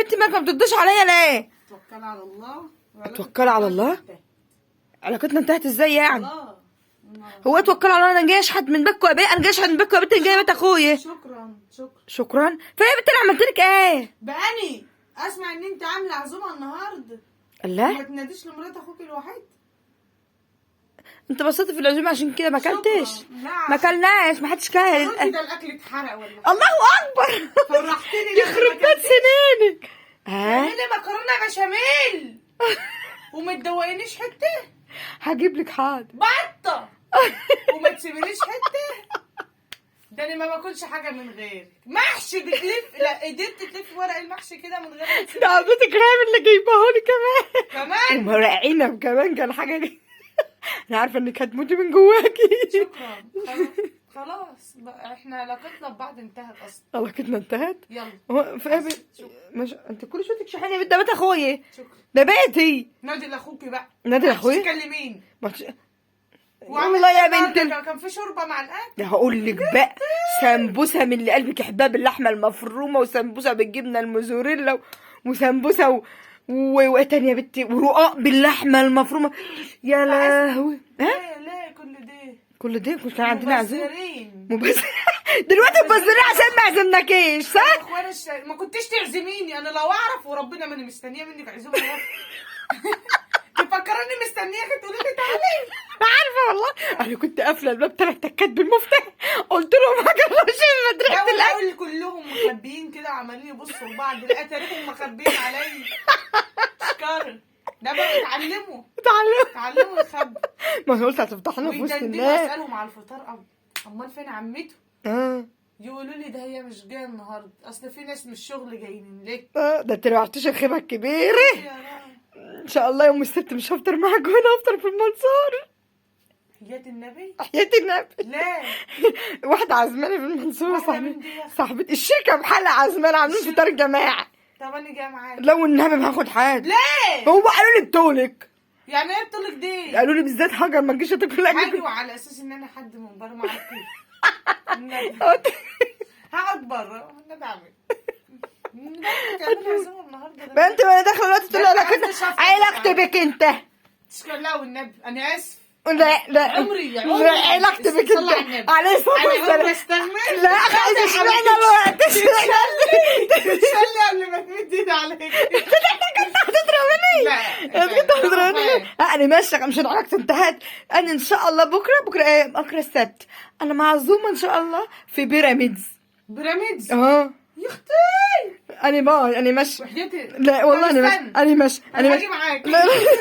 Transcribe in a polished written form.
بنتي مالك ما بتردش عليا ليه؟ توكل على الله. توكل على الله؟ علاقتنا انتهت ازاي يعني؟ الله. هو توكل على الله؟ انا جاي اشحت من بيتكم يا بيه، انا جاي اشحت من بيتكم يا بنتي، انا جاي بيت اخويا. شكرا شكرا. شكرا. فيا بنتي انا عملت لك ايه؟ بقاني اسمع ان انت عامله عزومة النهارده. الله، ما تناديش لمرات اخوك الوحيد. انت بصيت في العزومة عشان كده ما اكلتش. شكراً. لا. ما اكلناش، ما حدش كل. قلت ده الاكل اتحرق ولا حاجة. الله اكبر. فرحتني لما يخرب بيت سنينك. ها اعملي مكرونه بشاميل وما تدوقينيش حتة. هجيب لك حاضر. بطه وما تسيبينيش حتة. ده انا ما باكلش حاجة من غيرك. محشي بتلف، لا قدرت تلف ورق المحشي كده من غير ما تسيب. ده حضرتك كريم اللي جايبهولي كمان، كمان وورق عنب كمان كان حاجة دي. انا عارفه انك هتموتي من جواكي. شكرا. خلاص بقى احنا علاقتنا ببعض انتهت اصلا. علاقتنا انتهت. يلا هو فاهم مش انت كل شوية تكشحيني يا بنت، ده بيت اخويا، شكرا. ده بيتي. نادي لاخوكي بقى. نادي لاخويا؟ تكلميني. ما تش- والله يا بنت كان في شوربة مع الاكل. ده هقول لك بقى سمبوسة من اللي قلبك يحبها باللحمه المفرومه، وسمبوسه بالجبنه الموزوريلا، وسمبوسه وايه تاني يا بنتي، ورقاق باللحمه المفرومه. يا لهوي. ها ليه ليه كل ده؟ كل ده كنت كان عندنا عزومة. مبذرين. مبذر. دلوقتي مبذرين عشان ما عزمناكيش، صح؟ اخوان ما كنتش تعزميني انا لو اعرف، وربنا ما انا مستنيه منك عزومة. تفكرني مستنياك تقولي لي تعالي. عارفه والله انا كنت قافله الباب 3 تكات بالمفتاح، قلت لهم ما جربش ريحه الاكل. دول كلهم مخبيين كده عمالين يبصوا لبعض، لا تاريخهم مخبيين عليا. شكرا. ده بقى اتعلموا. اتعلموا. اتعلموا يخبوا. ما انا قلت هتفضحنا في وسط ويدندنوا. الناس. اسالهم على الفطار، امال فين عمته؟ اه يقولوا لي ده هي مش جاية النهارده، اصل في ناس من الشغل جايين ليه؟ اه ده انت ما عرفتيش الخيبه الكبيرة. يا رب. ان شاء الله يوم السبت مش هفطر معاك هنا، هفطر في المنصورة. حياة النبي؟ حياة النبي. لا. واحدة عزمانة في المنصورة، واحدة صاحبتي. من دي يا أخي. صاحبتي الشركة بحالها عزمانة، عاملين فطار جماعي. طب انا جاية معاك. لو النبي ما هاخد حاجة. ليه؟ هو قالوا لي بتولك. يعني ايه بتقولك دي؟ قالوا لي بالذات حاجة ما تجيش تاكل اكل. ايوه على اساس ان انا حد من بره ما اعرفش. هقعد بره والنبي اعمل. تعملي عزومة النهارده. ما انت وانا داخله دلوقتي تقول لي ده أنت علاقتنا عايزة شفقة. علاقتي بك انت. تشكر لا والنبي انا اسف. لا لا عمري عمري. لا علاقتي بك صلى على انت. النبي. عليه الصلاة انا عمري والسلام. استغنى. لا اشمعنى الوقت؟ اشمعنى؟ تشلي قبل ما تمد ايدي عليك. انت هتضربني. لا. انت كنت هتضربني. انا ماشية مش علاقتي انتهت. انا ان شاء الله بكره، بكره ايه؟ بكره السبت انا معزومه ان شاء الله في بيراميدز. بيراميدز. اه يا اختي. انا باي، انا ماشية. وحياتي. لا والله طب انا ماشية، استنى. انا ماشية، انا انا ماشية. هاجي معاك. لا.